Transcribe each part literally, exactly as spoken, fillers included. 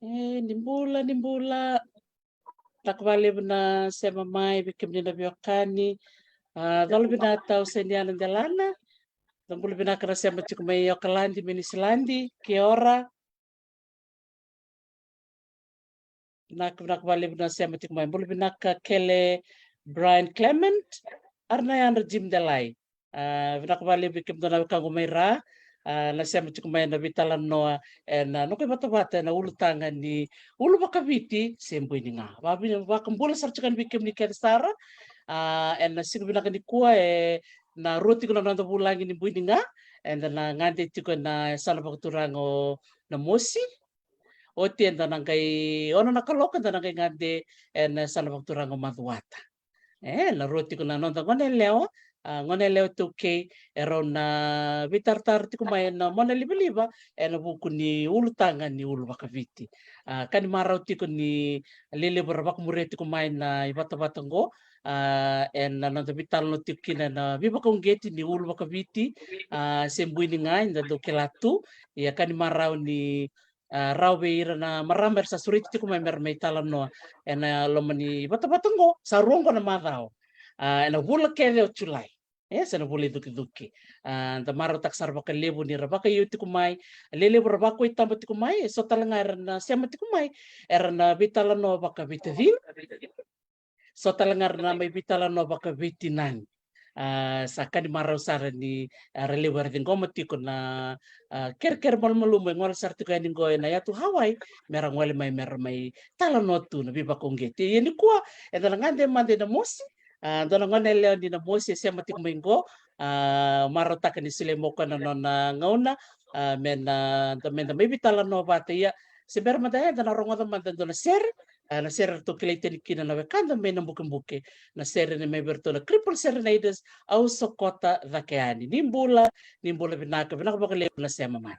E, ni bula, ni bula. Vinaka vakalevu na sema mai vei kemuni na veiwekani. A, colo vinaka tau se ni ana delana. Da bula vinaka na sema tiko mai Okaladi, mai Niusiladi. Kia ora. Vinaka, vinaka vakalevu na sema tiko mai. Bula vinaka Kele Brian Clement. Ara na yadra Jim Delai. A, vinaka vakalevu vei kemudou na wekaqu mai ra. A, na sema tiko mai ena veitalanoa ena noqu ivatavata ena ulutaga ni ulu vakaviti se bui ni ga. Vakavina, vakabula sara tiko yani vei kemuni kece sara. A, ena siga vinaka nikua e na rua tiko na noda vulagi ni bui ni ga. Eda na gade tiko ena yasana vakaturaga o Namosi. Oti eda na qai, ono na kaloko eda na qai gade ena yasana vakaturaga o Macuata. E, na rua tiko na noda gone yalewa, a, gone yalewa iTaukei, e rau na veitaratara tiko mai ena mona livaliva ena vuku ni ulutaga ni ulu vakaviti. A, ka ni marau tiko ni lelevu era vakamuria tiko mai na ivatavata oqo, a, ena noda veitalanoa tiko kina ena veivakauqeti ni ulu vakaviti, a, se bui ni ga eda dau kila tu. Ia ka ni marau ni, a, rawa vei ira na marama era sa sureti tiko mai mera mai talanoa ena loma ni vatavata oqo, sa rua oqo na macawa. A, ena vula kece o Julai. E, se na vula icukicuki. A, da marautaka sara vakalevu ni ra vakaio tiko mai, lelevu ra vakuaitaba tiko mai, e so tale ga era na sema tiko mai, era na veitalanoa vakaveitacini. So tale ga era na mai veitalanoa vakaveitinani. A, sa ka ni marau sara ni, a, ra levu era ciqoma tiko na, a, kerekere malumalumu e gole sara tiko yani qo ena yatu Hawaii, mera gole mai mera mai talanoa tu na veivakauqeti. Ia nikua, eda na gade mada i Namosi, a, dua na gone yalewa ni Namosi e sema tiko mai qo, a, marautaka ni solia mai o koya na nona gauna, a, me na, da, me da mai veitalanoa vata. Ia, se bera mada ya, eda na rogoca mada e dua na sere, a, na sere eratou kilai tani kina na wekada mai Nabukebuke, na sere ni mai vei iratou na Cripple Serenaders, Au Sokota Cake Yani. Ni bula, ni bula vinaka, vinaka vakalevu na sema mai.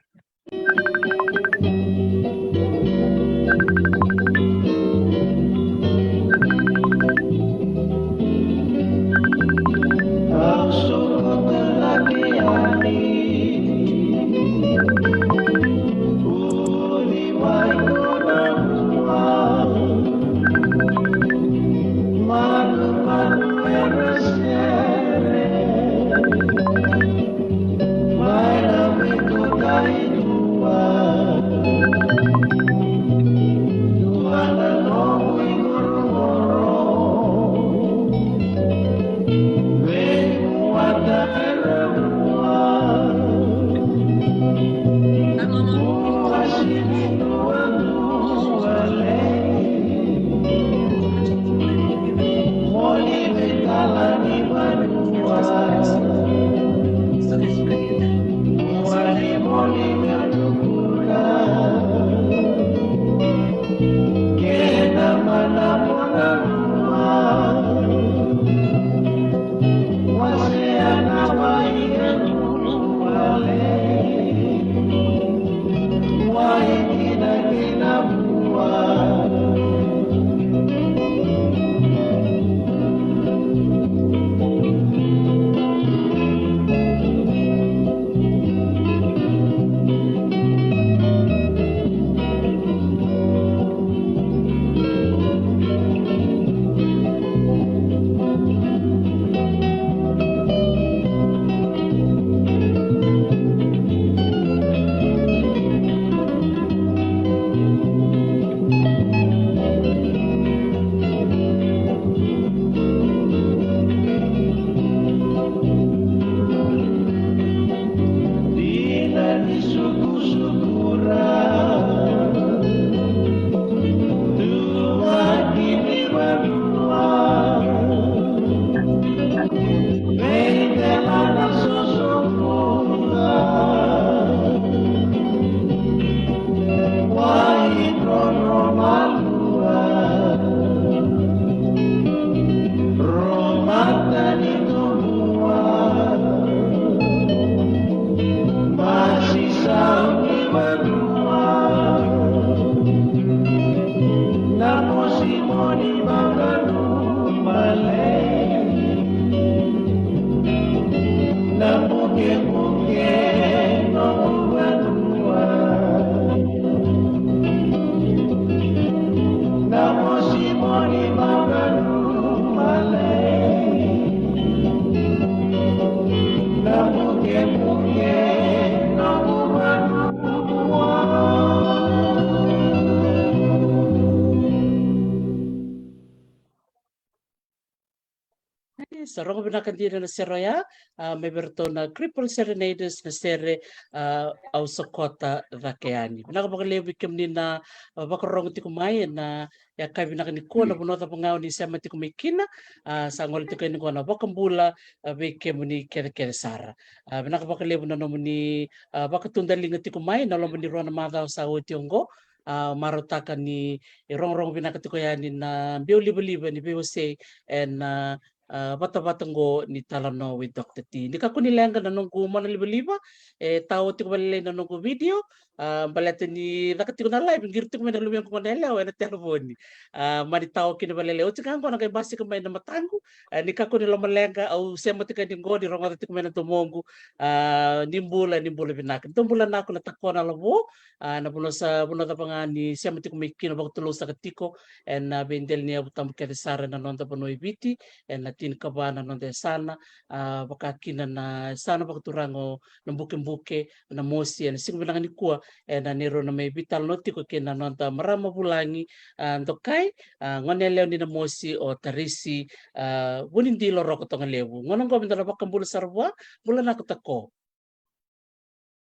Sa rogo vinaka dina na sere oya, a, mai vei iratou na Cripple Serenaders, na sere, a, Au Sokota Cake Yani. Vinaka vakalevu vei kemuni na, a, vakarorogo tiko mai ena yakavi vinaka nikua, na vanua cava ga o ni sema tiko mai kina, a, sa gole tiko yani qo na vakabula, a, vei kemuni kecekece sara. A, vinaka vakalevu na nomuni, a, vakatudaliga tiko mai ena loma ni rua na macawa sa oti oqo. A, marautaka ni rogorogo vinaka tiko yani na biau livaliva ni veiwasei ena, a, vatavata oqo ni Talanoa with Doctor T. Ni kakua ni leqa na noqu mona livaliva, e tao tiko vakalailai na noqu video, a, baleta ni caka tiko na live, qiri tiko mai na luvequ goneyalewa ena telefoni. A, mani tao kina vakalailai. Oti ga qo na qai basika mai na mataqu, a, ni kakua ni lomaleqa, au sema tiko yani qo ni rogoca tiko mai na domoqu, a, ni bula, ni bula vinaka. Dou bula Naku, na Takona Lavo, a, na vanua sa, vanua cava ga ni sema tiko mai kina, vakatulou saka tiko ena, a, veidela ni yavu tabu kece sara ena noda vanua e Viti, ena tinikava na noda yasana, a, vaka kina na yasana vakaturaga o Nabukebuke, Namosi, ena siga vinaka nikua, ena neirau na mai veitalanoa tiko kei na noda marama vulagi, a, dokai, a, goneyalewa ni Namosi o Tarisi, a, Vunidilo Roko Togalevu. Gauna oqo me da na vakabula sara vua, bula Naku Tako.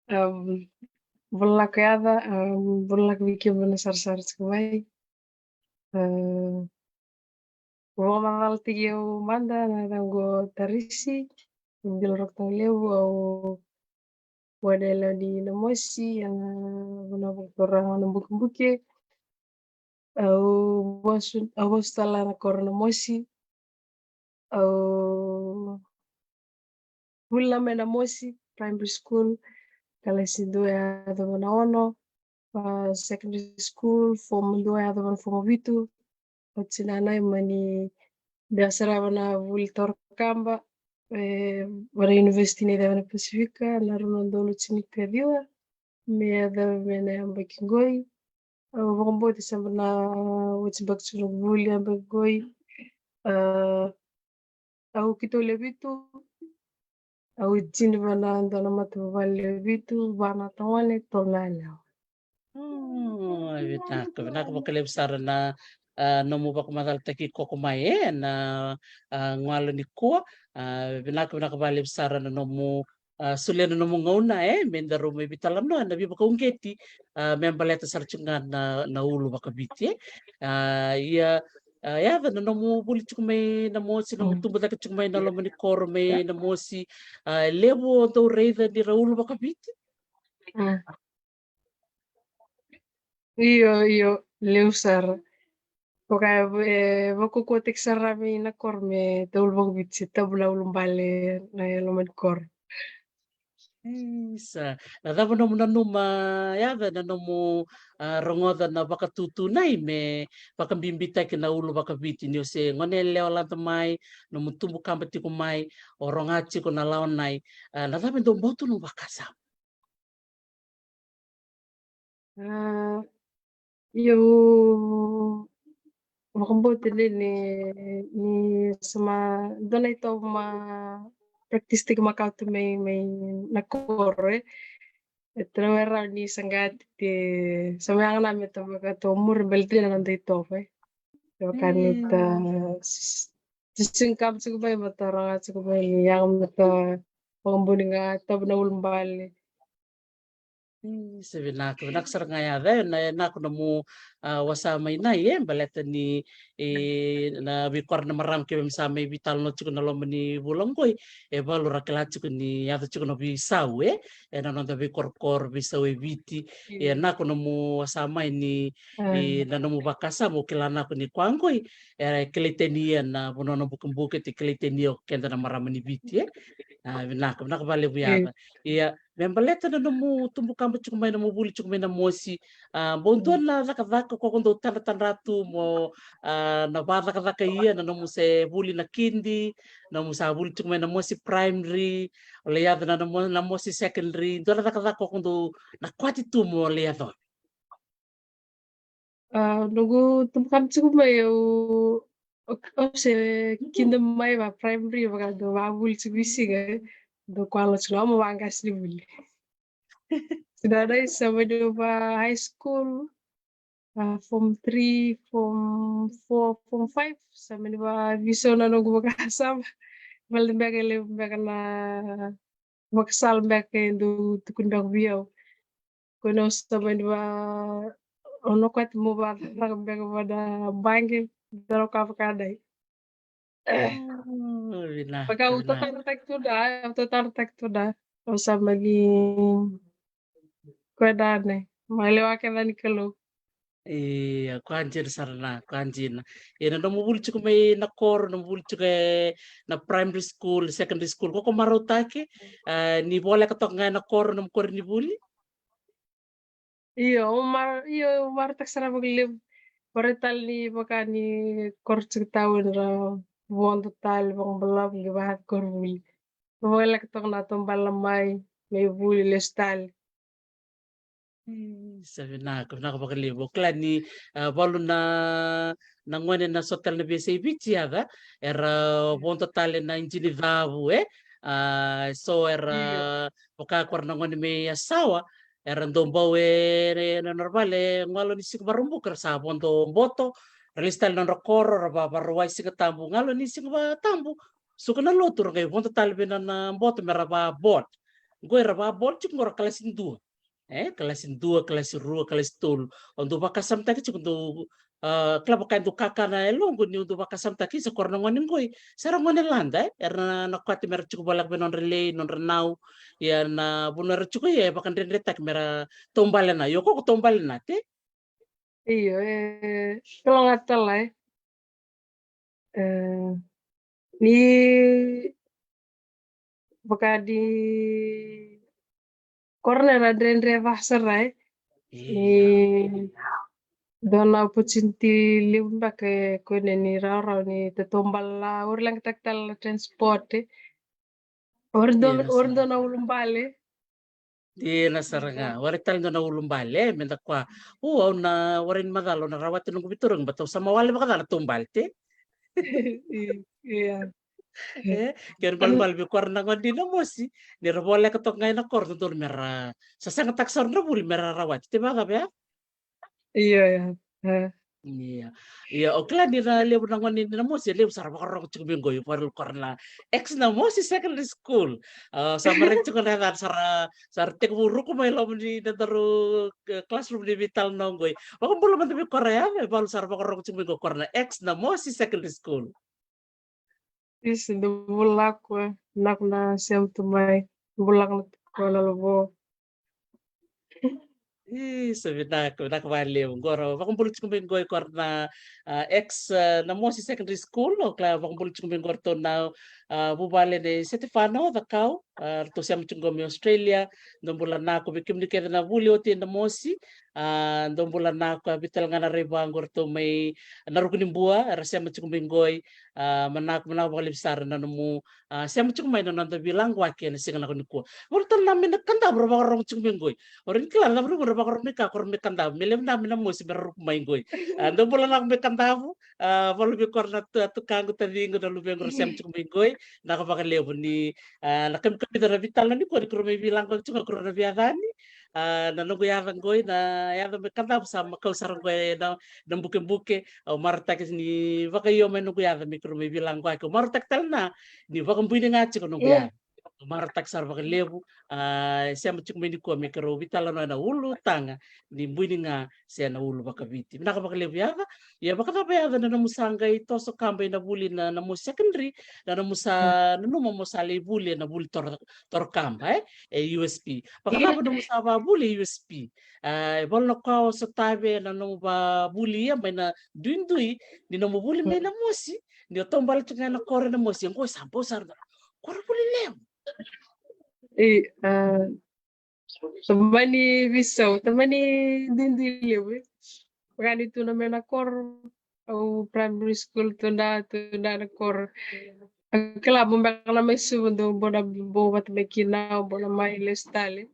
Am, bula Naku Yaca, am, bula Naku vei kemuni na sarasara tiko mai. A, vakamacalataki au mada, na yacaqu o Tarisi Vunidilo Roko Togalevu, au goneyalewa ni Namosi, ena vanua vakaturaga o Nabukebuke. Au vosu, au vosu tale ena koro Namosi. Au vuli mai Namosi Primary School, kalasi dua yacova na ono, a, secondary school, form dua yacova na form vitu. Oti na nai mani dua sara vana vuli Torokaba, e, vana University ni Ceva na Pasifika, na rua na udolu tinikaciwa, me yacova mai na yabaki qoi. Au vakabauti sara na oti baki tiko na vuli yabaki qoi. A, au keitou lewe vitu, au tini vana dua na matavuvale lewe vitu, va na tagone, tolu na yalewa. O, vinaka, vinaka vakalevu sara na, a, nomu vakamacalataki koto mai, e, na, a, gauna nikua. A, vinaka, vinaka vakalevu sara na nomu, a, solia na nomu gauna, e, me daru mai veitalanoa ena veivakauqeti, a, me baleta sara tiko ga na, na ulu vakaviti, e. A, ia, a, Yaca, na nomu vuli tiko mai Namosi, nomu tubu cake tiko mai na loma ni koro mai Namosi, a, levu o dau raica ni ra ulu vakaviti? A. Io, io, levu sara. Vaka, e, vakaukauataki sara mai na koro me dau ulu vakaviti, tabu na ulubale na loma ni koro. Isa, na cava nomu nanuma, Yaca, na nomu, a, rogoca na vakatutunai me vakabibitaki na ulu vakaviti, ni o se goneyalewa lada mai, nomu tubu kaba tiko mai, o roga tiko na lawa nai, a, na cava e dau bau tu nomu vakasama? A, io, vakabauta ni, ni, ni sa mai dua na itovo mai practice tiko mai keitou mai, mai na koro, e. E tara wera ni sa qai tiko, sa mai yaga na me tara vakatou muri baleta na noda itovo, e. Vaka ni ta, mm, s-, s-, sega ni kaba tiko mai, me tara ga tiko mai, ni yaga me ta vakabuni ga, tabu na ulubale. Mm, sa vinaka, vinaka sara ga Yaca, e, na, e, Naku, nomu, a, wasa mai nai, e, baleta ni, e, na veikoro na marama keimami sa mai veitalanoa tiko na loma ni vula qoi, e, valu ra kila tiko ni yaco tiko na veisau, e, ena noda veikorokoro, veisau e Viti, e, mm, Naku, nomu wasa mai ni, e, mm, na nomu vakasama, au kila Naku ni koya qoi, e, kilai tani ena vanua o Nabukebuke, e kilai tani o keda na marama ni Viti, e. A, vinaka, vinaka vakalevu Yaca. Mm. Ia, me baleta na nomu tubu kaba tiko mai, nomu vuli tiko mai Namosi, a, bau dua, mm, na cakacaka ko dau tadratadra tu mo, a, na vakacakacaka ia, na nomu se vuli na kidi, nomu sa vuli tiko mai Namosi Primary, o lai yaco na Namo-, Namosi Secondary, dua na cakacaka ko dau na kwati tu mo lai yaco? A, noqu tubu kaba tiko mai, au, au, au se kida mai va primary, vaka dau vavuli tiko i siga, e. Dau kwala tiko na, au mai vaqasenivuli. Sa dau sa mai dau va high school, a, form three, form four, form five, sa mai dau va veisau na noqu vakasama. Vale beka e levu beka na vakasala beka e dau tukuni beka vei au. Ko na sa mani va, au na kwati mo vakaraka beka va na baqe, dau ka vakadai. Oh, vinaka, Vaka au vinaka. tatarataki tu da, au tatarataki tu da. Au sa mani koya da ne. Malewa keda ni Kalou. Ia, koya dina sara na, koya dina. Ia na nomu vuli tiko mai na koro, nomu vuli tiko e na primary school, secondary school, ko ko marautaki, ah, ni voleka toka ga e na koro, nomu koro ni vuli? Io, au mar-, io, au marautaka sara vakalevu. Varai tale ni vaka ni koro tiko tau era vodo tale vakabalavu qai vakayaco koronivuli. Voleka toka na taubale mai, mai vuli lesu tale. Ih, sa vinaka, vinaka vakalevu. Au kila ni, ah, valu na, na gone na so tale na veiyasai Viti, yaca, era vodo tale na iji ni cavu, e? Ah, so era, io, vaka ko ra na gone mai Yasawa, era dau bau e, e, na nodra vale, galo ni siga Vakaraubuka era sa vodo boto, ra lesu tale na nodra koro, ra va, vakarau Siga Tabu, galo ni siga Vatabu, suka na lotu, ra qai vodo tale vei na, na boto me ra va board. Qo era va board tiko qo ra kalasi dua. E, kalasi dua, kalasi rua, kalasi tolu. O dau vakasamataki tiko, dau, ah, kila vaka e dau kakana e loqu ni o dau vakasamataki sa ko ra na gone qoi. Sa ra gone lada, e? Era na, na kwati me ra tiko voleka vei nodra lei, nodra nau. Ia na vanua era tiko, ia e vakadredretaki me ra taubale na. Io, ko ko taubale na, te? Io, e, kalougata tale, e. E, ni vaka ni koro na era dredre vaka sara, e. Ni, io, dua na opportunity levu beka e kune ni rawarawa ni tataubale, au raileqataka tale na transport, e. Ori dua, io, na ori dua sara na ulubale. Dina sara ga. Io. Warai tale dua na ulubale, e, me da kua. U, au na warai ni macala, au na rawata noqu veitorogi, baleta au sa mawale vakaca na taubale, te? Io, io. E, kena ibalebale vei ko ra na gone ni Namosi, ni ra voleka toka ga e na koro, dodonu me ra sasagataka sara na vuli me ra rawati. Te vacava ya? Io, io. E. Io. Io, au kila ni ra levu na gone ni Namosi, e levu sa ra vakarorogo tiko mai qoi, vakarau ko ra na ex Namosi Secondary School. Ah, sa maraki tiko na yacana, sa ra, sa ra tekivu ruku mai loma ni nodaru, eh, classroom ni veitalanoa qoi. Vakabula mada vei ko ra ya, e valu sa ra vakarorogo tiko mai qoi, ko ra na ex Namosi Secondary School. Isi, dou bula vinaka, vinaka na sema tu mai. Bula vinaka na tiko na lavo. Ih, sa vinaka, vinaka vakalevu. Qo ra vakabula tiko mai qo i ko ra na, ah, ex, ah, Namosi Secondary School, o kila vakabula tiko mai qo ratou na, ah, vuvale nei Setefano Cakau, ah, ratou sema tiko qo mai Australia. Dou bula vinaka vei kemuni kece na vuli oti e Namosi. Ah, dou bula vinaka vei tale ga na Raiva qo ratou mai Narukunibua, era sema tiko mai qoi. Ah, vinaka, vinaka vakalevu sara na nomu, ah, sema tiko mai na noda veilaqwaki ena siga nikua. Valu tale na mai na Kadavu ra vakarorogo tiko mai qoi. O ira ni kila na cava ra vakarorogo mai ka, ko ra mai Kadavu. Me levu na mai Namosi me ra ruku mai qoi. Ah, dou bula vinaka mai Kadavu. Ah, valu vei ko ra na tu-, tukaqu, taciqu, na luvequ ra sema tiko mai qoi. Vinaka vakalevu ni, ah, na kami kamica na veitalanoa nikua ni ko ra mai veilaqwaki tiko ga ko ra na veiyacani. Ah, na noqu yaca qoi, na yaca mai Kadavu sa makau sara qoi na, na bukebuke. Au marautaki ni vakaio mai noqu yaca me keirau mai veilaqwaki. Au marautaki tale na ni vakabuini ga tiko noqu yaca. Au marautaki sara vakalevu, ah, e sema tiko mai nikua me keirau veitalanoa ena ulutaga ni buini ga se na ulu vakaviti. Vinaka vakalevu yaca. Ia vakacava yaca na nomu sa qai toso kaba ina vuli na, Namosi Secondary, na nomu sa nanuma mo sa lai vuli ena vuli toro, toro kaba, e? E U S P. Vakacava nomu sa vavuli e U S P? Ah, e valu na ka o sotavi ena nomu vavuli ia mai na duidui ni nomu vuli mai Namosi, ni o taubale tiko ga ena koro e Namosi, e qo sa bau sara na koro vuli levu. E, ah, tamani veisau, tamani duidui levu, e. Vaka ni tu na mai na koro, au primary school tu na, tu na na koro. Au kila bau beka na mai Suva, dou bau na bau vata mai kina, au bau na mai lesu tale.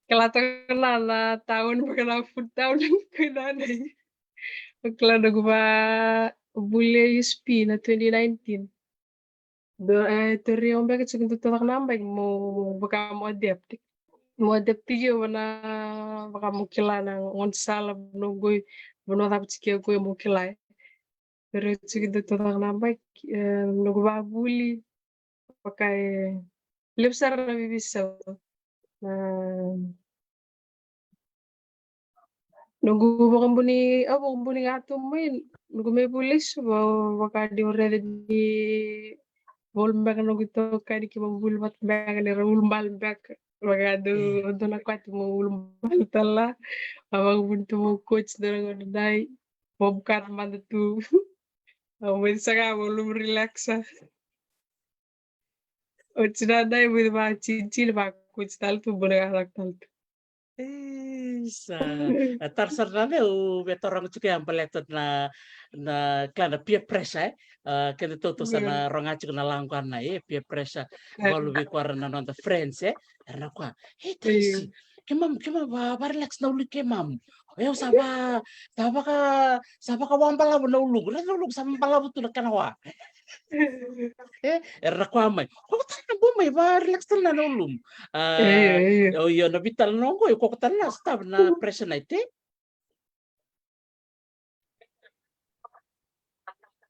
Kila toka na, na town, beka na food town, kina na. Au kila noqu vavuli e U S P na twenty nineteen. Dou, e, tauri au beka tiko dou toka na bike mo vaka mo adapt. Mo adapt tiko vana vaka mo kila na gaunisala, vanua qoi, vanua cava tiko qoi mo kila, e. Tauri au tiko dou toka na bike, e, noqu vavuli. vaka e levu sara na veiveisau. Na noqu vakabuni, au vakabuni ga tu mai, noqu mai vuli lesu, va-, vaka ni au raica ni voli beka noqu itokani, keimami vuli vata beka ni ra ulubale beka. Vaka dou, dou na kwati mo ulubale tale. Au vakabuni tu mo coach dou na gauna dai. Mo bukata mada tu. Au mai saga mo lum relaxa. Oti na dai mo va chinchin va coach tale tu, bona ga tale tu. Isa. A tara sara na vei, au via taroga tiko ya baleta na, na kila na peer pressure, e. A, keda tautauri sa na roga tiko na lagona, e, peer pressure. Valu vei koya na noda friends, e. Era na kua, "Hey, Tracy, keimami, keimami va, va relax na ulu keimami. O yau sa va, sa vaka, sa vaka wa balavu na uluqu, na uluqu sa balavu tu na kena wa." E, era na kua mai, "Koko tale na bu mai, va relax tale na, na ulumu." A, io, io, na vitala na oqo, koko tale na sotava na pressure night, e.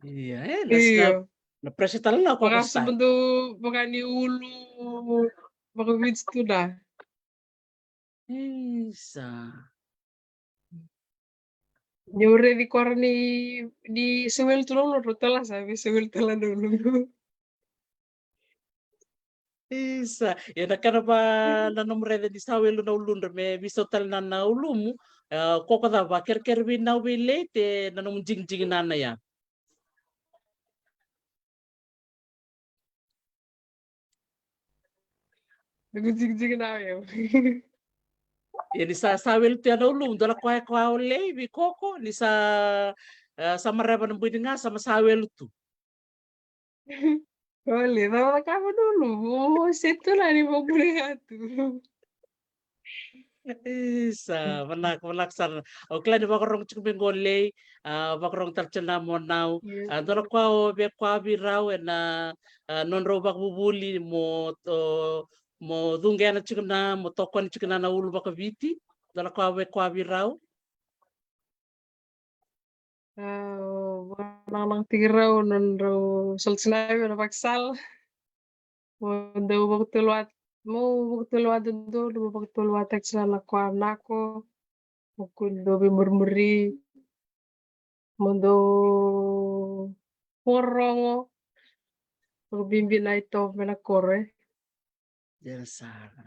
Ia, e, na, io, na pressure tale na koko sa. Vaka ni ulu, vaka Viti tu na. Isa. Ni au raici koya ni, ni sewelu tu na ulu, rau tala sa vei sewelu tala na ulu. Isa. Ia na kena va na nomu raica ni sa welu na uludra me visau tale na, na ulumu. E, koko cava kerekere vei nau vei lei te na nomu jigijigi nana ya. Noqu jigijigi na yau. Ia ni sa, sa welu tu ya na ulumu, dua na koya koya o lei vei koko, ni sa, e, sa marava na bui ni ga, sa ma sa welu tu. Ole, cava cakava na ulumu, mo se tu na ni mo bure ga tu. Isa, vanaka, vanaka sara. Au kila ni vakarorogo tiko mai qo lei, a, vakarorogo tale tiko na mo nau. Ia. A, dua na koya o via kaya vei rau ena, a, nodrau vakavuvuli mo, o, mo cuqena tiko na, mo tokoni tiko na, na ulu vakaviti. Dua na koya o via kaya vei rau. A, vakananataki rau nodrau sala tiko na vei na vakasala. Mo dau vakatulewata, mo vakatulewata dodonu, mo vakatulewataki sara na koya nako. Mo kua ni dau veimurimuri. Mo dau vakarorogo. Vakabibi na itovo mai na koro, e. Dina sara.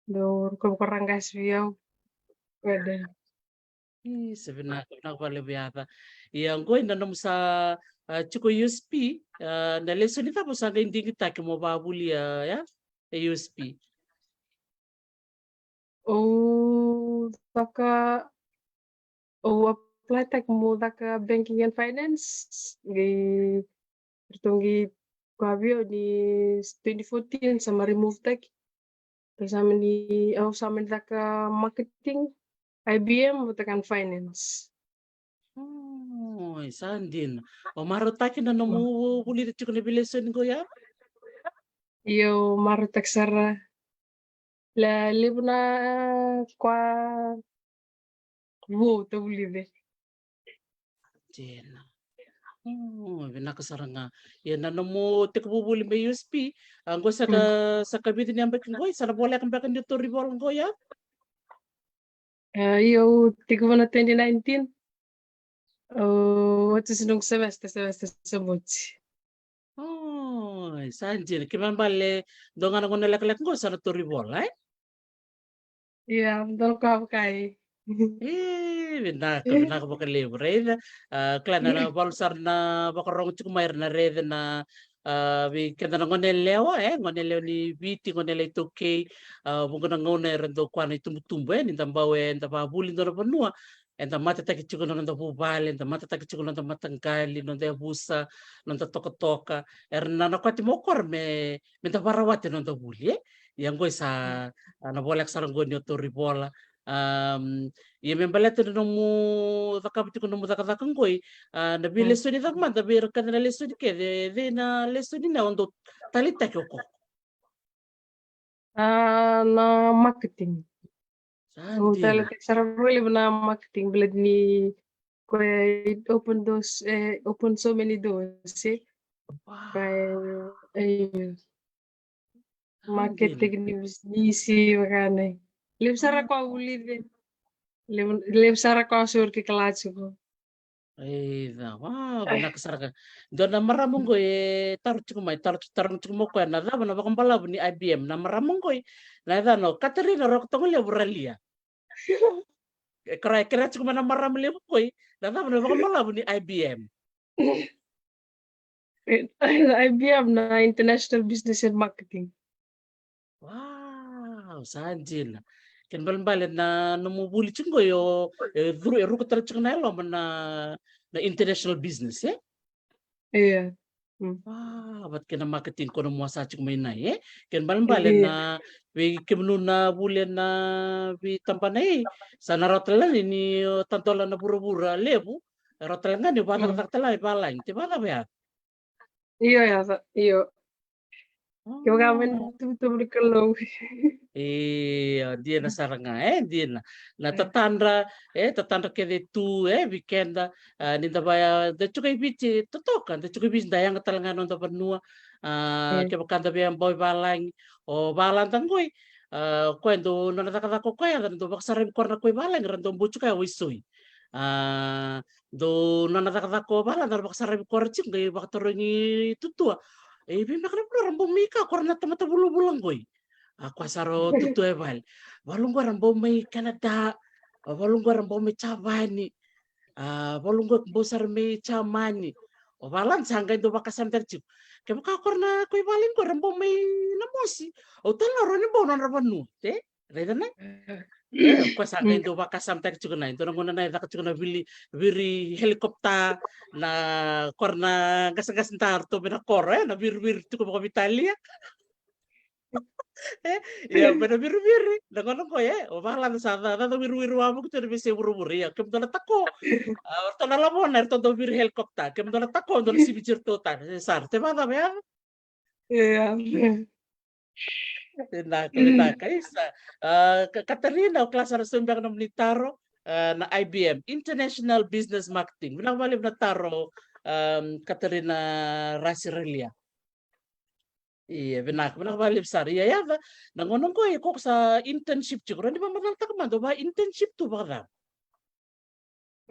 Dau rokovi koya ra qasi vei au. Vede. Isa, vinaka, vinaka vakalevu yaca. Ia, qo ina nomu sa, a, tiko U S P, a, na lesoni cava sa qai digitaki mo vavulia, ya, e U S P? Au caka, au apply taki mo caka banking and finance, qai ratou qai kaya vei au ni twenty fourteen sa ma remove taki. Au sa mani, au sa mani caka marketing, I B M, vata kei na finance. Oi, sa dina. O marautaki na nomu vulica tiko na veilesoni qo ya? Io, marautaki sara. Le, levu na koya vou ta vulica. Dina. O, vinaka sara ga. Ia na nomu tekivu vuli mai U S P, a, qo sa ka, sa ka vica ni yabaki qo, sa na voleka beka ni o tauri vola qo ya? A, io, au tekivu na twenty nineteen. O, oti sa noqu semester, semester sa oti. O, sa dina. Kena ibalebale dua ga na gauna lekaleka qo sa na tauri vola, e? Ia, dua na ka vaka e. E, vinaka, vinaka vakalevu, raica. A, kila na, na valu sara na vakarorogo tiko mai era na raica na, a, vei keda na gone yalewa, e, gone yalewa ni Viti, gone yalewa iTaukei, a, vuqa na gauna era dau kua na itubutubu, e, ni da bau, e, da vavuli dua na vanua, eda matataki tiko na noda vuvale, eda matataki tiko na noda mataqali, noda yavusa, noda tokatoka. Era na, na kwati mai o kora me, me da varawati na noda vuli, e? Ia qoi sa, a, na voleka sara qoi ni o tauri vola. Am, ia me baleta na nomu cakava tiko nomu cakacaka qoi, a, na veilesoni cava mada vei ira kece na lesoni kece, cei na lesoni na o dau taleitaki o koko? A, na marketing. Sa dina. Au taleitaka sara vakalevu na marketing, baleta ni koya e open doors, e open so many doors, e. Wow. Koya e, e, Marketing ni bisinisi vaka na. Levu sara ko a vulici. Levu, levu sara ko a sori ke kila tiko. Ida, wow, vinaka sara ka. Dua na marama qo e taro tiko mai, taro, taro tiko mai o koya na cava na vakabalavu ni I B M. Na marama qo, na yacana o Katarina Rokotogolevu Ralia. E kara, e kara tiko mai na marama levu qo, na cava na vakabalavu ni I B M. I B M na International Business and Marketing. Wow, sa dina. Kena balebale na nomu vuli tiko qo, e curu, e ruka tale tiko na yaloma na, na international business, e? Ia. Wow, vata kei na marketing ko nomu wasa tiko mai na, e? Kena balebale na vei kemunu na vuli ena veitabana, e, sa na rawa tale ni, ni, o, tadola na vuravura levu, e rawa tale ga ni o vakacakacaka tale i valagi, te vakacava ya? Io, ya, sa, io. Kevaka mai na tuvatuva ni Kalou. Io, dina sara ga, e, dina. Na tatadra, e, tatadra kece tu, e, vei keda, a, ni da vaya, da tiko i Viti, totoka, da tiko i Viti, da yaga tale ga noda vanua, a, kevaka da via bau i valagi, o valada qoi, a, koya dau nona cakacaka o koya, da dau vakasaravi koya na koya i valagi, ra dau bau tiko ya o isoi. A, dau nona cakacaka o valada ra vakasaravi koya tiko, qai vakatarogi tutua. E vei beka na vanua ra bau mai ka, koya na tamata vulavula qoi. A, koya sara o tutua e vale. Valu qo ra bau mai Canada, a, valu qo ra bau mai Japani, a, valu qo bau sara mai Jamani. O valada sa qai dau vakasama tale tiko. Kevaka koya na koya i vale qo ra bau mai Namosi, o tale na rau ni bau nodra vanua, te? Raica na? E, koya sa qai dau vakasama tale tiko na, e dua na gauna na e caka tiko na viri, viri helicopter, na koro na qasaqasa daru tobe na koro, e, na viriviri tiko vakaveitalia. E, ia, me na viriviri na gauna qo, e, o valada sa ca, ca, ca wiriwiri wavoki tu na veisei vuravura. Ia, kemudou na tako, a, o ratou na lavona, e ratou dau viri helicopter, kemudou na tako, dou na siviti iratou tale, e, sara, te vakacava ya? Ia. Vinaka, vinaka, isa. A, Ka-, Katarina, au kila sa na saumi beka nomuni taro, a, na I B M, International Business Marketing. Vinaka vakalevu na taro, a, Katarina Rasi Ralia. Ia, vinaka, vinaka vakalevu sara. Ia, yaca, na gauna qo, e, ko sa internship tiko. Rawa ni vakamacalataka mada, o va internship tu vakacava?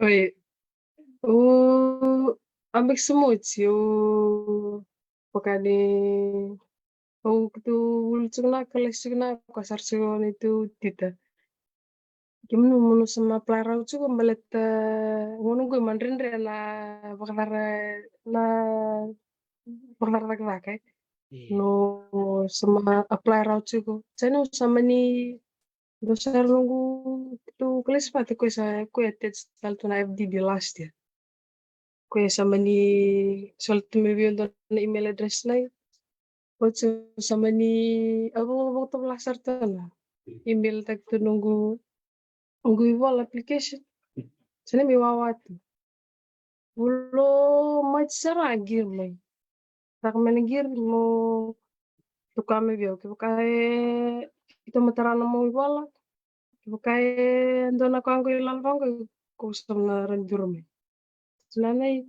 Oi. O, a beka sa moji, o, vaka ni, o, keitou vuli tiko na kalasi tiko na, ko sa ra tiko na neitou tita. Kemunu, mo na sa mai apply rawa tiko, baleta gauna qo e madredre na vakacara, na vakacakacaka, e. Ia. Mo sa mai apply rawa tiko. Sa ni, mo sa mani, dua sara noqu, keitou kalasi vata, koya sa, koya e attach tale tu na F D B last year. Koya sa mani soli tu mai vei au dua na email address lai. Oti au sa mani, au vakatovolea sara tu na email taki tu noqu, noqu ivola application. Sa ni mai wawa tu. Vulo mai sara qiri mai. Saka mai na qiri mo tukuna mai vei au. Kevaka e, keitou matara na nomu ivola. Kevaka e dua na ka qo i lala vaqo, ko sa na rawa ni curu mai. Sa na i,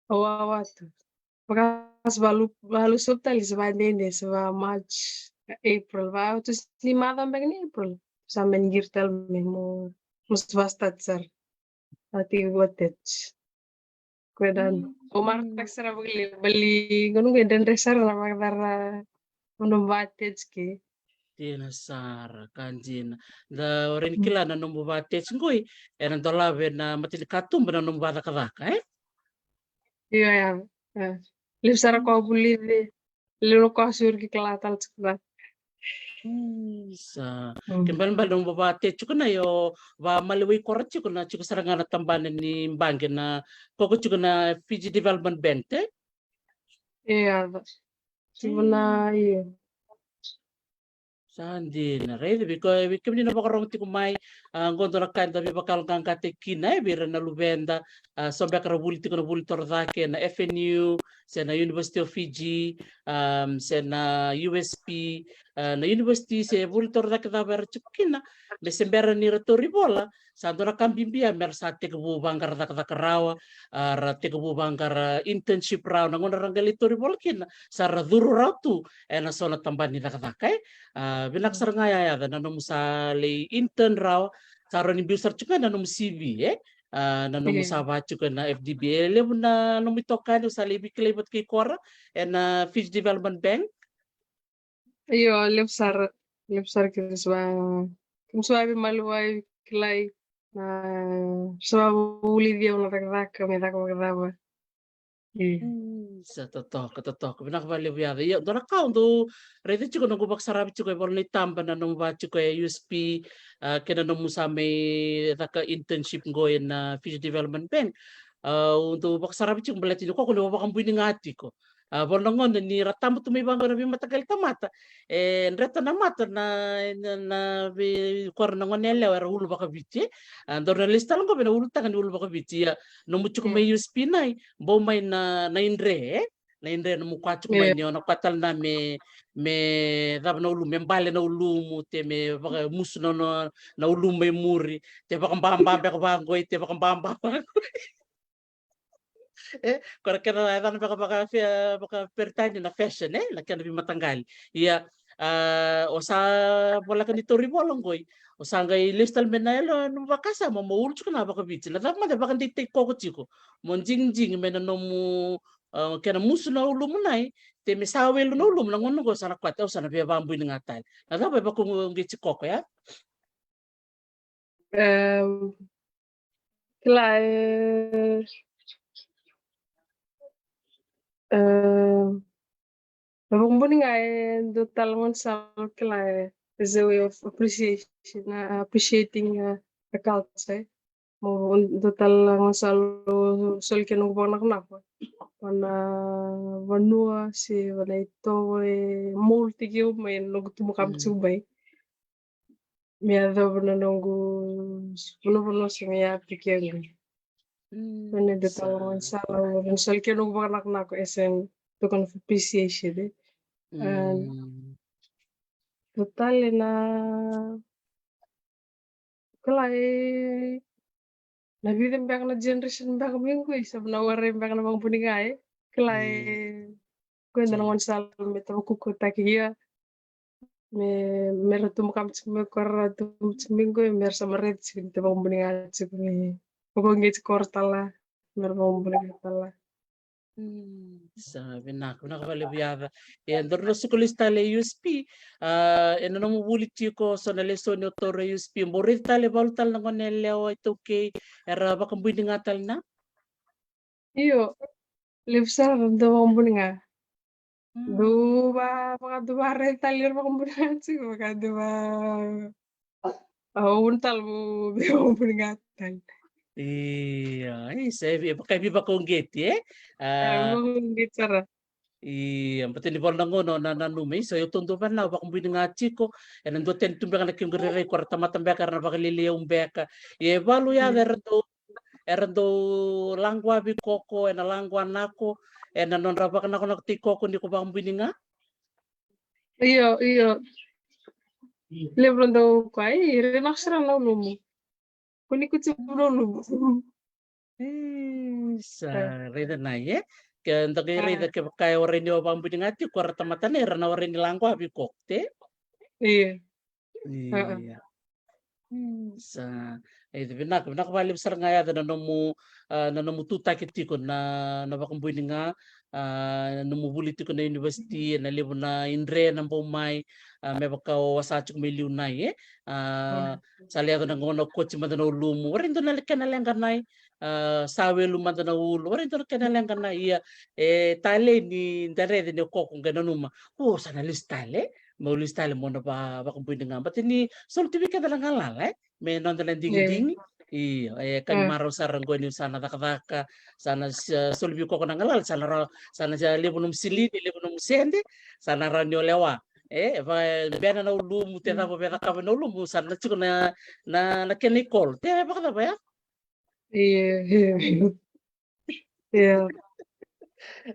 au wawa tu. Vaka sa valu, valu sobu tale, sa vakadeidei, sa va March, April, va, tu ni macawa beka ni April. Sa mani qiri tale mai mo, mo sa va start sara. Ati vou attach. Koya donu. O marautaka sara vakalevu, baleta gauna qo e dredre sara na vakacara na nomu va attach ke. Dina sara, ka dina. Da rawa ni kila na nomu va attach qoi, ena dolava ena matanikatuba na nomu vakacakacaka, e? Io, ya. E. Levu sara ko a vulici, levu ko a sori ke kila tale tiko ga. Isa. Mm. Ke balebale nomu va attach tiko na, o vakamaliwai koya tiko na, tiko sara ga na tabana ni baqe na, ko ko tiko na Fiji Development Bank, e? Io. Tiko na, io. Sa dina, raica, vei ko, vei kemuni na vakarogo tiko mai, a, qo dua na ka eda veivakayaloqaqataki kina, e, vei ira na luveda, a, so beka ra vuli tiko na vuli torocake na F N U, se na University of Fiji, am, se na U S P, a, na university se vuli torocake cava era tiko kina, me se bera ni ra tauri vola, Sa dua na ka bibi ya me ra sa tekivu vaqara cakacaka rawa, a, ra tekivu vaqara internship rawa, na gauna ra qai lai tauri vola kina sa ra curu rawa tu ena so na tabana ni cakacaka, e. A, vinaka sara ga ya, Yaca, na nomu sa lai intern rawa, sa rawa ni biu sara tiko ga na nomu C V, e. A, na nomu sa va tiko ena F D B. E levu na nomu itokani o sa lai veikilai vata kei kora ena Fiji Development Bank? Io, levu sara, levu sara kina sa va, kina sa va veimaliwai, kilai na sa va vulici au na cakacaka me caka vakacava. Mm. Mm, sa totoka, totoka. Vinaka vakalevu, Yaca. Ia, dua na ka au dau raica tiko, noqu vakasaravi tiko e vola na itaba na nomu va tiko e U S P, a, kei na nomu sa mai caka internship qo ena Fiji Development Bank. A, au dau vakasaravi tiko baleta ni o koya ni o vakabui ni ga tiko. A, vola na gone ni ra taba tu mai vaqo na veimataqali tamata, e dreta na mata na, na, na vei kora na gone yalewa era ulu vakaviti, e. A, daru na lesu tale qo vei na ulutaga ni ulu vakaviti. Ia, nomu tiko mai U S P nai, bau mai na, na idre, e? Na idre nomu kua tiko mai ni o na kua tale na me, me cava na ulumu, me bale na ulumu, te me vakamusu na, na, na ulumu mai muri, te vakababa beka vaqoi, te vakababa vaqoi. E, ko na kena yacana vaka, vaka fe-, vakaperitania na fashion, e, na kena veimataqali. Ia, a, o sa voleka ni tauri vola qoi, o sa qai lesu tale mai na yalo nomu vakasama mo ulu tiko na vakaviti. Na cava mada vakadeitaki koya tiko mo digidigi mai na nomu, a, kena musu na ulumu nai, te me sa welu na ulumu, na gauna qo sa na kua tale, au sa na via vakabui ni ga tale. Na cava e vakauqeti koya, ya? Em, kila, e, em, na vakabui ni ga e dua tale na gaunisala, kila, e, as a way of appreciation, uh, appreciating, uh, the culture. Mo dua tale na gaunisala au soli kina noqu vakanakonako vana vanua se vana itovo e mold-taki au mai ena noqu tubu kaba tiko mai. Me yacova na noqu vanua, vanua se me yaco tiko qo. Mm, vana dua tale na gaunisala au soli kina noqu vakanakonako as a token of appreciation, e. And dua tale na, kila, e, na vica beka na generation beka mai qo, e, sa na warai beka na vakabui ni ga, e. Kila, e, ko eda na gaunisala me tavakukutaki, ia me, me ra tubu kaba tiko mai, ko ra tubu tiko mai qo, me ra sa mareti tiko ni te vakabui ni ga tiko, me vakauqeti ko ra tale, me ra vakabui ni ga tale. Mm, sa vinaka, vinaka vakalevu, Yaca. E, daru na suka lesu tale e U S P, a, ena nomu vuli tiko, so na lesoni o taura e U S P, bau raici tale e valu tale na gone yalewa, iTaukei, era vakabui ni ga tale na? Io, levu sara era dau vakabui ni ga. Mm. Dau va, vaka dau vakaraici tale era vakabui ni ga tiko, vaka dau va, a, au na tale mo, mo vakabui ni ga tale. Io, isa, e vaka e veivakauqeti, e? A, e vakauqeti sara. Io, baleta ni vola na gauna o na nanuma, isa, o yau taudua vei au au vakabui ni ga tiko, ena dua tani tu beka na kequ irairai, ko ra tamata beka era na vakalialiai au beka. Ia e valu, Yaca, era dau, era dau laqua vei koko, ena laqua nako ena nodra vakanakonakotaki koko ni ko vakabui ni ga? Io, io. Levu era dau kaya, e, ira na sara na ulumu. Ko ni ko tiko na ulumu. E, sa raica na, e? Ke da qai raica kevaka e warai ni o vakabui ni ga tiko, ko ra tamata na, era na warai ni laqua vei koko, te? Io. Io. Mm, sa, e, vinaka, vinaka vakalevu sara ga, Yaca, na nomu, a, na nomu tutaki tiko na, na vakabui ni ga, a, na nomu vuli tiko na university, ena levu na idre na bau mai, a, me vaka o wasa tiko mai liu nai, e? A, sa lai yaco na gauna koti mada na ulumu, warai dua na kena leqa nai, a, sa welu mada na ulu, warai dua na kena leqa nai, ia, e, talei ni da raica ni o koko qai nanuma, o, sa na lesu tale, mo lesu tale mo na va, vakabui ni ga. Baleta ni soli tu vei keda na galala, e? Me noda na digidigi. Io, e ka ni marau sara qo niu sa na cakacaka, sa na, sa soli vei koko na galala, sa na rawa, sa na, sa levu nomu silini, levu nomu sede, sa na rawa ni o lewa. E, va, bena na ulumu, te cava via cakava na ulumu, sa na tiko na, na, na kena ikolo. Te vakacava ya? Io, io. Io.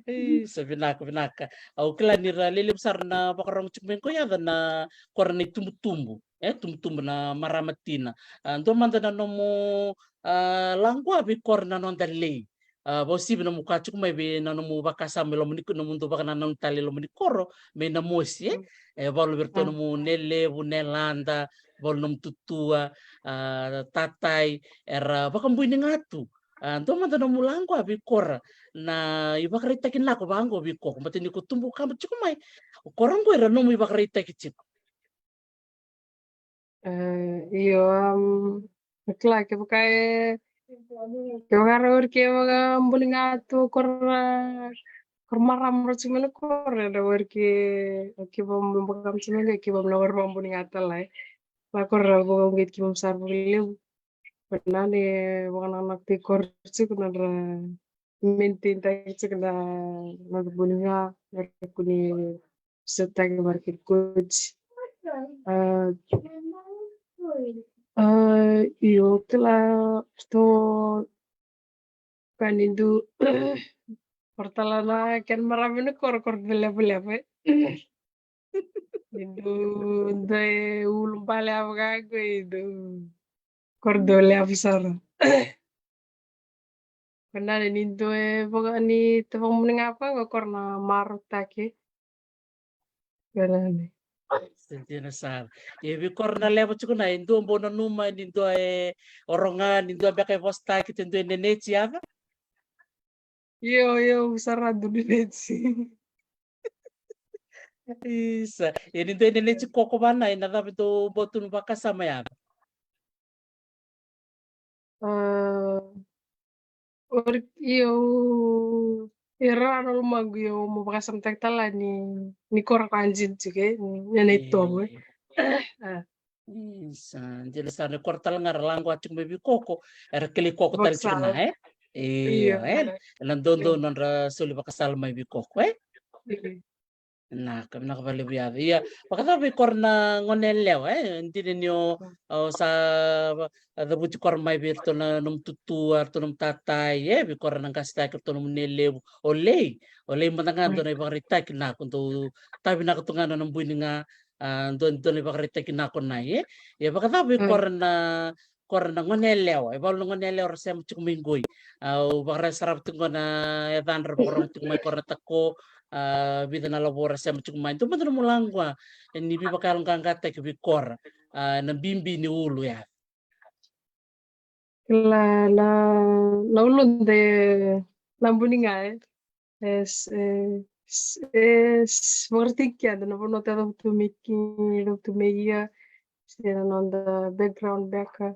Isa, vinaka, vinaka. Au kila ni ra lelevu sara na vakarorogo tiko mai qo, Yaca, na kora na itubutubu, e, tubutubu na marama tina. A, dua mada na nomu, a, laqua vei kora na noda lei. A, vakauasivi nomu ka tiko mai vei na nomu vakasama i loma ni ko-, nomu dau vakanananu tale i loma ni koro mai Namosi, e. Mm. E valu vei iratou, mm, nomu nelevu, nelada, valu nomu tutua, a, tatai, era vakabuiniga tu. A, dua mada nomu laqua vei kora na ivakaraitaki nako vaqo vei koko, baleta ni ko tubu kaba tiko mai. O kora qo era nomu ivakaraitaki tiko. E, io, am, kila, kevaka e, kevaka ra wari ke vakabuiniga tu kora, kora marama ra tiko mai na koro, ra wari ke, ke vakabuiniga tiko mai, ke vaka na wari vakabuiniga tale. La kora ra vakauqeti keimami sara vakalevu. Vanua e vakanakanaka tiko, kora tiko na ra maintain taki tiko na, na buiniga, me ra kua ni setaki, me ra kua ni kauti. A, a, io, kila, so, ka ni dua, kora tale na kena marama ni koro, kora dau levulevu, e. Ni dua, dua e ulubale a vaka qo, e dua, kora dau levu sara. Ko na ni dua e vaka ni ta vakabuiniga vaka qo, kora na marautaki. Ko na ni. Sa dina sara. E vei kora na levu tiko na, e dua bau nanuma ni dua e oroga, ni dua beka e vosataki, te dua e neneti, Yaca? Io, io, au sara dau neneti. Isa. E ni dua e neneti koko vana, e na cava e dau bau tu na vakasama, Yaca? A, ori, io, e rara na lomaqu, io, mo vakasamataki tale ni, ni kora ka dina tiko, e, ni, ni na itovo, e. E. A. Isa, dina sara, ni kora tale ga ra laqua tiko mai vei koko, era kilai koko tale tiko na, e? Io, io, e? E na dodonu nodra soli vakasala mai vei koko, e? Io. Vinaka, vinaka vakalevu, Yaca. Ia, vakacava vei kora na gone yalewa, e? Dina ni o, mm, o sa va-, a, cavuti kora mai vei iratou na nomu tutua, iratou nomu tatai, e? Vei kora na qasetaki, iratou nomu nelevu, o lei, o lei mada ga, mm, dua na ivakaraitaki nako, dau tavi nako tu ga na buiniga, a, dua, dua na ivakaraitaki nako na, e? Ia vakacava vei, mm, kora na, kora na gone yalewa, e valu na gone yalewa ra sema tiko mai qoi. Au vakarau sarava tiko qo na yacadra, vakarau tiko mai, kora na Tako, a, vica na lavo ra sema tiko mai. Dua mada nomu laqua, e, ni veivakayaloqaqataki vei kora, a, na bibi ni ulu ya. Kila na, na ulu de na buiniga, e. E, e, e, e, vakaraitaki keda na vanua eda cavutu mai ki, cavutu mai ia, se na noda background beka.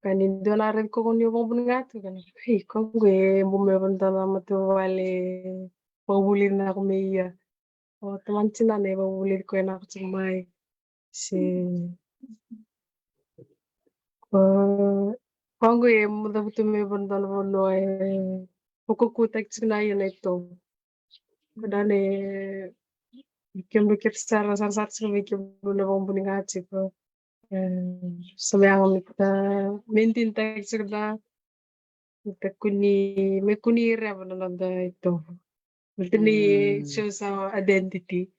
Ka ni dua na raici koya ni o vakabuiniga tu, ka na, ei, koya qo e bau mai vua na matavuvale vakavulici nako mai ia. O tamana, tinana e vakavulici koya nako tiko mai. Se, o, koya qo e cavutu mai vua na vanua e vakaukauataki tiko na ia na itovo. Koya na, e, kemudrau kece sara, sarasara tiko mai kemudrau na vakabuiniga tiko. E, sa me yaga me ta maintain taki tiko na, me ta kua ni, me kua ni reva na noda itovo. Me ta ni, mm, show sa identity.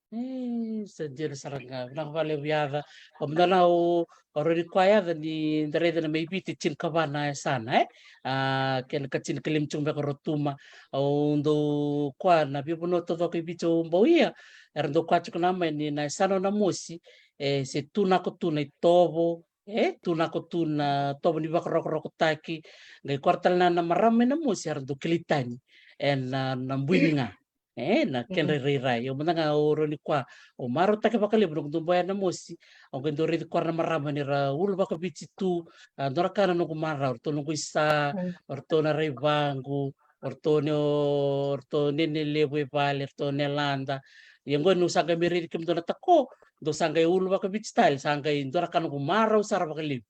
E, sa dina sara ga, vinaka vakalevu, Yaca. Au mada na, au, au raici koya, Yaca, ni da raica na mai Viti tinikava na yasana, e? A, kena ka tinikalima tiko beka Rotuma. Au dau koya na veivanua taucoko i Viti au bau ia, era dau koya tiko na mai ni na yasana o Namosi, e, se tu nako tu na itovo, e, tu nako tu na tovo ni vakarokorokotaki, qai kora tale na, na marama mai Namosi era dau kilai tani ena, na buiniga. E, na kedra irairai. Au mada ga au raica ni koya, au marautaka vakalevu, noqu dau bau ya Namosi, au qai dau raici kora na marama ni ra ulu vakaviti tu, a, dua na ka na noqu marau, ratou noqu isa, ratou na raivaqu, o ratou ni, o ratou nene levu e vale, ratou nelada. Ia qo niu sa qai mai raici kemudou na Tako, dou sa qai ulu vakaviti tale, sa qai dua na ka noqu marau sara vakalevu.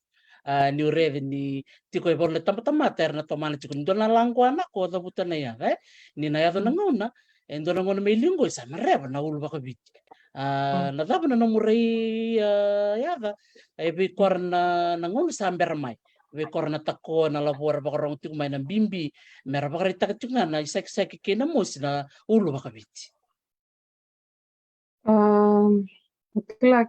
A, niu raica ni tiko e valu na tabatamata era na tomana tiko ni dua na laqua na ko cavuta na yaca, e? Ni na yaco na gauna, e dua na gauna mai liu qo sa na reva na ulu vakaviti. A, na cava na nomu rai, a, yaca? E vei kora na, na gauna sa bera mai. vei kora na tako na lavo era vakarogo tiko mai na bibi, mera vakaraitaka tiko ga na isakisaki kei na mosi na ulu vakaviti. Kila,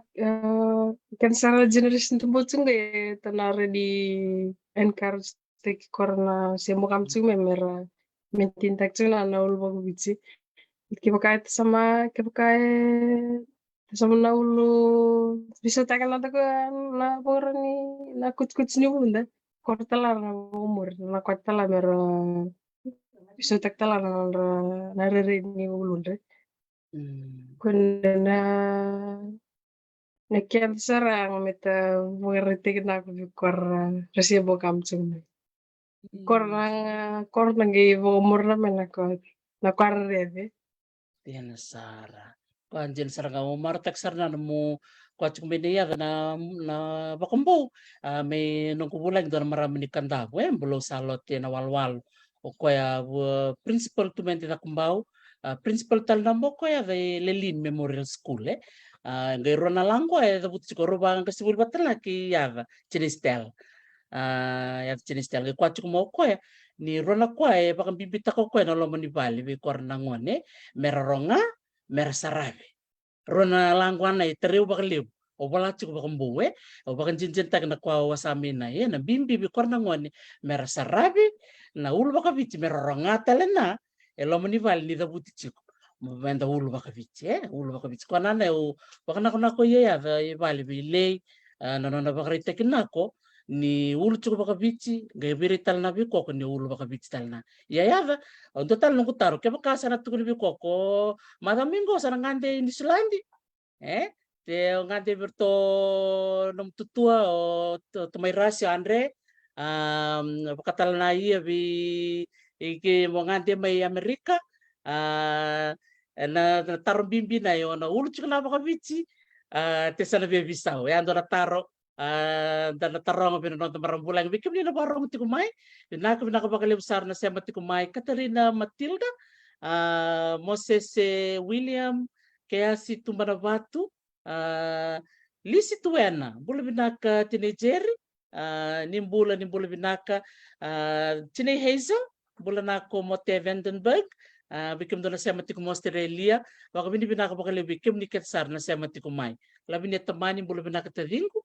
keda sara generation tu bau tu ga e ta na ready encourage taki kora na se mo kam tu me mera me tintak tu na na ulu vakaviti. Kevaka e ta sama, kevaka e ta sama na ulu, visautaka na tako na vora ni na kutikuti ni ulu da. Kora tala na vakamuri, na kua tala mera visautaka tala na nodra na rere ni ulu da. Ko na na keda sara ga me ta vakaraitaki na ko vi kora rasi bo kam tu mai. Kora na kora na qai vakamuri na me na ko na kua rereve. Dina sara. Kua dina sara ga o marataka sara na mo kua tiko mai na yaca na na vakabou. A me noqu vulagi dua na marama ni Kadavu e Bulou Salote na Waluwalu. O koya a principal tu mai Cakobau. A principal tale na mo koya e Lelin Memorial School e. A qai rua na laqu e cavuti tiko rua vaqaqasi vuli vata na ki yaca Tinistel. A yaca Tinistel qai kua tiko mo koya ni rua na kua e vakabibitaka o koya na loma ni vale vei kora na gone mera roga mera saravi. Rua na laqu ana e tarai au vakalevu. Au vola tiko vakabou e au vakadinadinataki na kua au a sa mai na e na bibi vei kora na gone mera saravi na ulu vakaviti mera roga tale na e loma ni vale ni cavuti tiko. Mo veda ulu vakaviti e ulu vakaviti kua nana e au vakanakonako ia yaca e vale vei lei. A na nona vakaraitaki nako ni ulu tiko vakaviti qai virai tale na vei koko ni ulu vakaviti tale na. Ia yaca au dua tale noqu taro kevaka sa na tukuni vei koko maca mai qo sa na gade i Niusiladi. E te o gade vei ratou nomu tutua o Tamai Rasi o Andre. A vakatala na ia vei i ke mo gade mai Amerika. A na taro bibi na e o na ulu tiko na vakaviti. A te sa na via visau e a dua na taro. A da na taroga vei na noda marama vulagi vei kemuni na vakarogo tiko mai. Vinaka vinaka vakalevu sara na sema tiko mai Katarina Matilda, a Mosese William, Keasi Tubanavatu, a Lisi Tuena, bula vinaka Tinei Jerry. A ni bula ni bula vinaka a Tinei Hazel. Bula nako Mote Vandenberg. A vei kemudou na sema tiko mai Australia vakavinavinaka vakalevu vei kemuni kece sara na sema tiko mai. Lavini e tamani bula vinaka taciqu.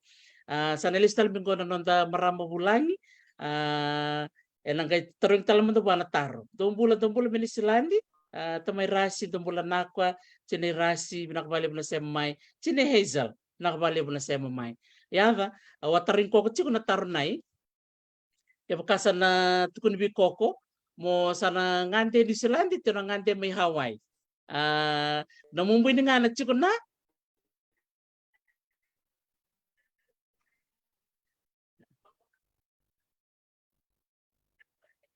A sa na lesu tale mai qo na noda marama vulagi. A ena qai tarogi tale mada vua na taro. Dou bula dou bula mai Niusiladi. A Tamai Rasi dou bula nako a Tinei Rasi vinaka vakalevu na sema mai. Tinei Hazel vinaka vakalevu na sema mai. Yaca au a tarogi koko tiko na taro nai. Kevaka sa na tukuni vei koko mo sa na gade Niusiladi te na gade mai Hawaii. A na mubui ni ga na tiko na.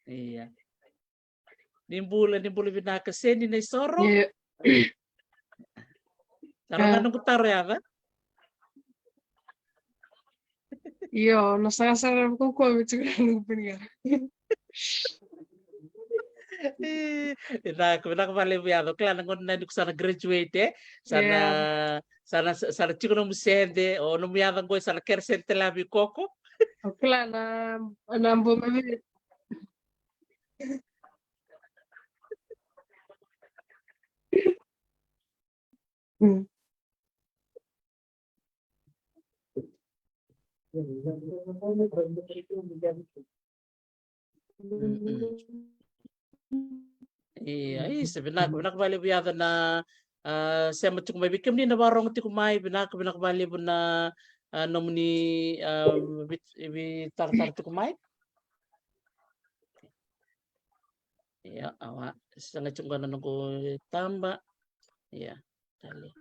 Ia ni bula ni bula vinaka Seni na isoro. Ia. Taro ga noqu taro yaca. Io na sagasara vakaukaua me tiko na noqu piniga. Vinaka vinaka vakalevu yaca o kila na gauna na niku sa na graduate e sa na sa na sa na tiko nomu sede o nomu yaca qo e sa na kere sede tale a vei koko. O kila na na bua mai vei. Ia isa vinaka vinaka vakalevu yaca na a sema tiko mai vei kemuni na vakarogo tiko mai vinaka vinaka vakalevu na a nomuni a vitaratara tiko mai. Ia awa saga tiko ga na noqu taba. Ia tale.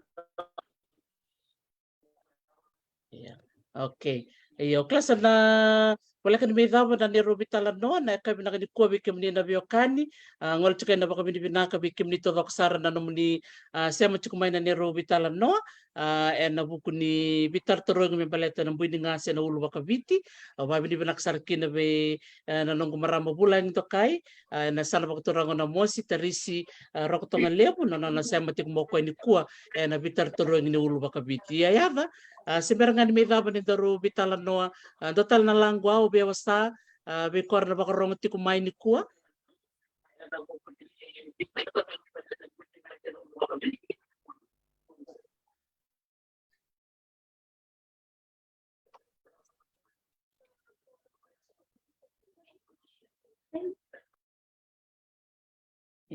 Ia okay. Ia o kila sa na voleka ni mai cava na neirau vitalanoa na yakavi vinaka nikua vei kemuni na veiwekani. A gole tiko ena vakavinavinaka vei kemuni taucoko sara na nomuni a sema tiko mai na neirau vitalanoa. A ena vuku ni vitaratarogi me baleta na bui ni gase na ulu vakaviti. Au vakavinavinaka sara kina vei e na noqu marama vulagi dokai. A ena sana vakaturaga o Namosi Tarisi a Rokotogalevu na nona sema tiko mo koya nikua ena vitaratarogi ni ulu vakaviti. Ia yaca a se bera ga ni mai cava ni daru vitalanoa a dua tale na laqu au Vewa sa, a, vei kora na vakarogo tiko mai nikua.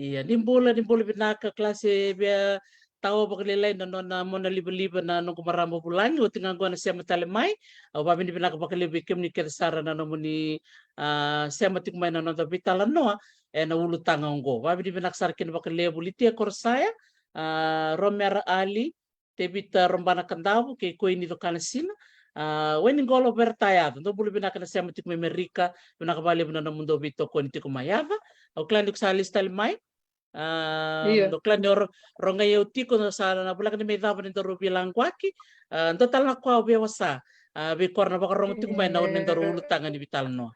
Ia, ni bula, ni bula vinaka, kalasi. E via tawa vakalailai na nona mona livaliva na noqu marama vulagi, oti ga oqo na sema tale mai. Au vavinavinaka vakalevu vei kemuni kece sara na nomuni, a, sema tiko mai na noda veitalanoa ena ulutaga oqo. Vavinavinaka sara kina vakalevu Litia Korosaya, a, Romera Ali, Tevita Robana Kadavu kei Koini Cokanasina. A, Wainiqolo Verata Yaca, dou bula vinaka na sema tiko mai Merika, vinaka vakalevu na nomudou veitokoni tiko mai Yaca. Au kila ni ko sa lesu tale mai. A, io. Dou kila ni o ro-, rogai au tiko, dou sa na vulaka ni mai cava ni daru veilaquaki. A, dou tale na kua au veiwasa. A, vei kora na vakarogo tiko mai na, e, ni daru ulutaga ni veitalanoa.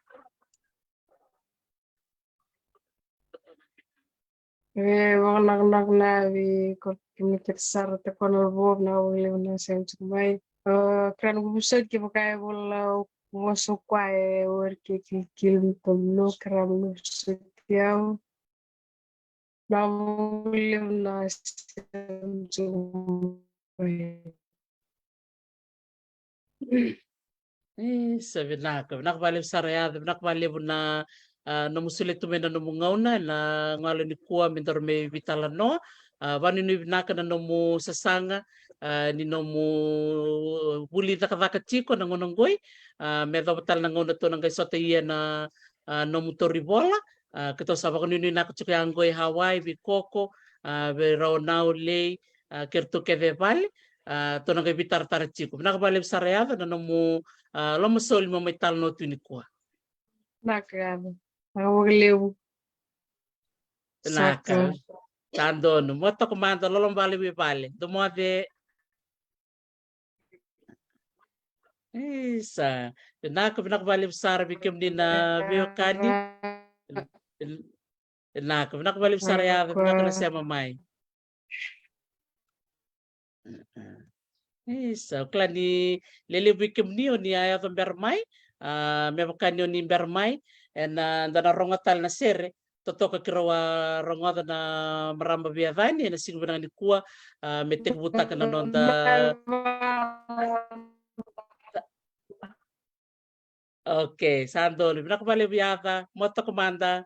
E, vakanakanaka na vei kora kemuni kece sara, tiko na lavo, vinaka vakalevu na sema tiko mai. A, kena noqu vosoti, kevaka e vola vosa o koya e wari ke kikili ni tono, kena noqu vosoti au. Na vuli na sema. Isa, vinaka, vinaka vakalevu sara Yaca, vinaka vakalevu na, a, nomu solia tu mai na nomu gauna ena gauna nikua me daru mai veitalanoa. A, vanuinui vinaka na nomu sasaga, a, ni nomu vuli cakacaka tiko na gauna oqoi. A, me yacova tale na gauna tou na qai sota ia na, a, nomu tauri vola. A, keitou sa vakanuinuinaka tiko ya oqo e Hawaii, vei Koko, a, vei Raonau, Lei, a, kei ratou kece e vale, a, tou na qai veitaratara tiko. Vinaka vakalevu sara Yaca na nomu, a, lomasoli mo mai talanoa tu nikua. Vinaka Yaca. Vinaka vakalevu. Vinaka. Sa donu. Mo toka mada, loloma vakalevu e vale. Dou moce. Isa. Vinaka, vinaka vakalevu sara vei kemuni na veiwekani. Vinaka, vinaka vakalevu sara Yaca, vinaka na sema mai. Isa, au kila ni lelevu vei kemuni o ni a yaco bera mai, a, me vaka ni o ni bera mai, ena, a, da na rogoca tale na sere totoka keirau a rogoca na marama veiyacani ena siga vinaka nikua, a, me tekivutaka na noda. Okay, sa donu. Vinaka vakalevu Yaca, mo toka mada.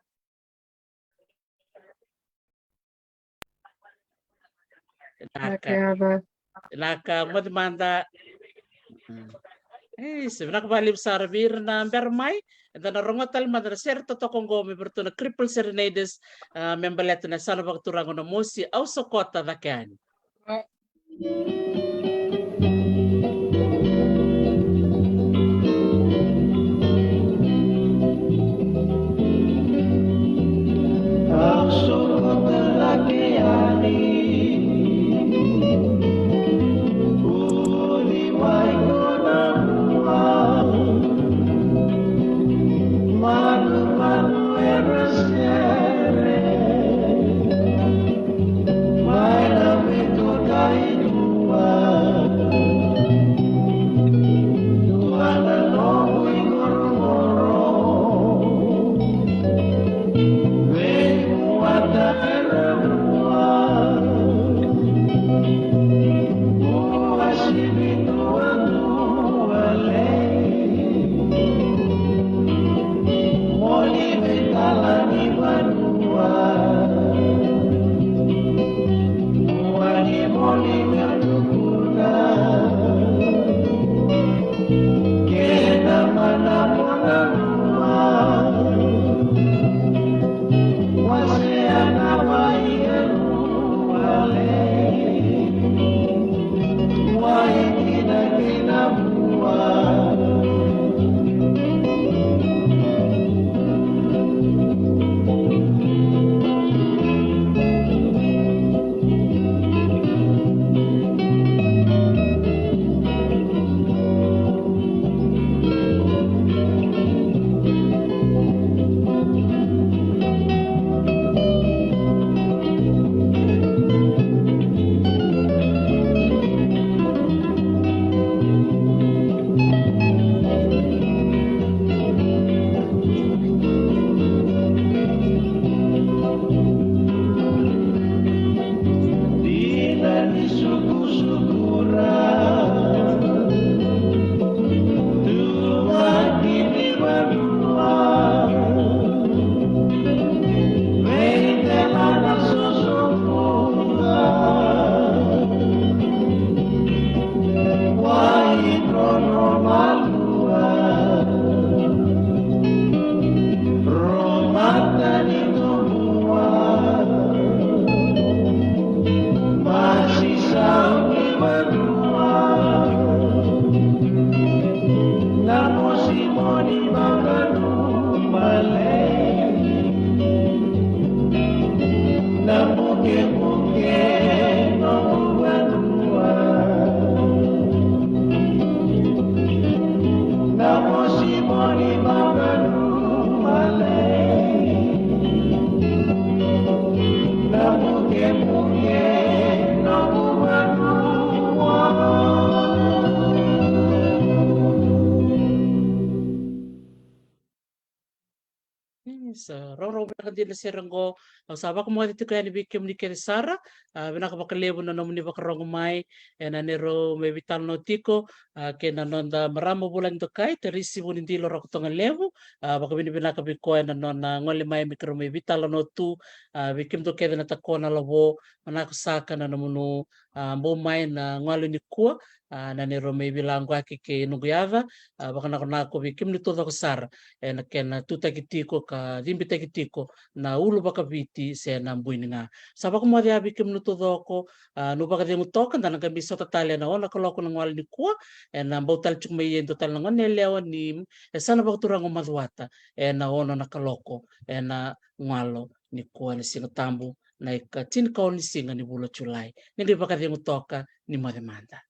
Vinaka. Vinaka, moce mada. Isa, vinaka vakalevu sara vei ira na bera mai. Eda na rogoca tale mada na sere totoka oqo mai vei iratou na Cripple Serenaders, a, me baleta na yasana vakaturaga o Namosi, Au Sokota Cake Yani. Sa rogorogo vinaka dina sere oqo. Au sa vakamoce tiko yani vei kemuni kece sara. A, vinaka vakalevu na nomuni vakarogo mai ena neirau mai veitalanoa tiko, a, kei na noda marama vulagi dokai, Tarisi Vunidilo Rakotoga Levu. A, vakavinavinaka vei koya ena nona gole mai me keirau mai veitalanoa tu. A, vei kemudou kece na Takona Lavo, manako saka na nomuni, a, bau mai na gole nikua, a, na neirau mai veilaqaki kei noqu yaca, a, vakanakonako vei kemuni taucoko sara ena kena tutaki tiko ka cibitaki tiko na ulu vakaviti se na buini ga. Sa vakamoce vei kemuni taucoko, a, niu vakacegu toka, da na qai mai sota tale ena ono na kaloko na gole nikua, ena bau tale tiko mai e dua tale na gone yalewa ni yasana vakaturaga o Macuata, ena ono na kaloko ena gole nikua, na Siga Tabu, na ika tinikaono ni siga ni vula o Julai. Ni qai vakacegu toka, ni moce mada.